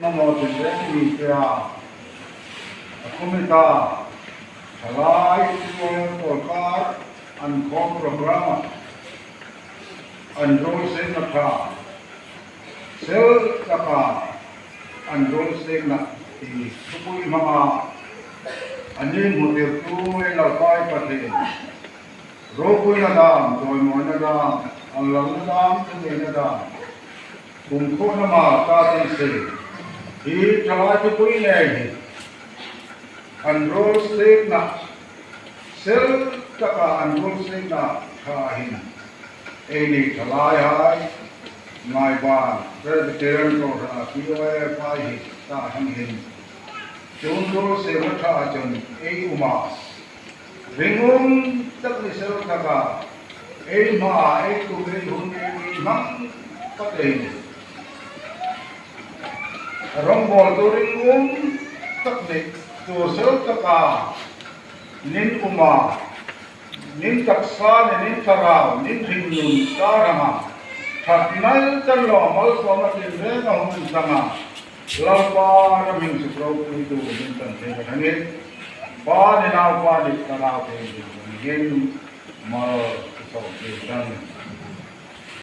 Mamawh tinreng mi te a a khumita thalai Israel sorkar an khawm programme-ah an rawlsengna tha sel taka an rawlsengna ti thupui hmanga an inhmutirtu Lalpai Pathian ropuina dan, chawimawina dan, an lalna dan, thuneihna dan, Kumkhua lama ta tih se hi thalai thupui ngei hi an rawl sekna sel taka an rawl sekna tha hin ei nei thalai hai Ngaiban Presbyterian Kohhran POF ai hi ta hang hin chun rawl sekna tha chun ei uma ringawm tak ni sel taka ei hma ei tum ei hun ei ni hmang ka thei ni. Rawngbawl tu ringawm tak nih tur sel taka nin uma, nin taksa leh nin thlarau, nin hringnun karanga that nal tan lo malsawmna tinreng a hun changa Lalpa ramhing suk ropuitu min tan thei ka thlengin Pa ni nau pa nih thlarau thei ni hin mal sawm thei tan.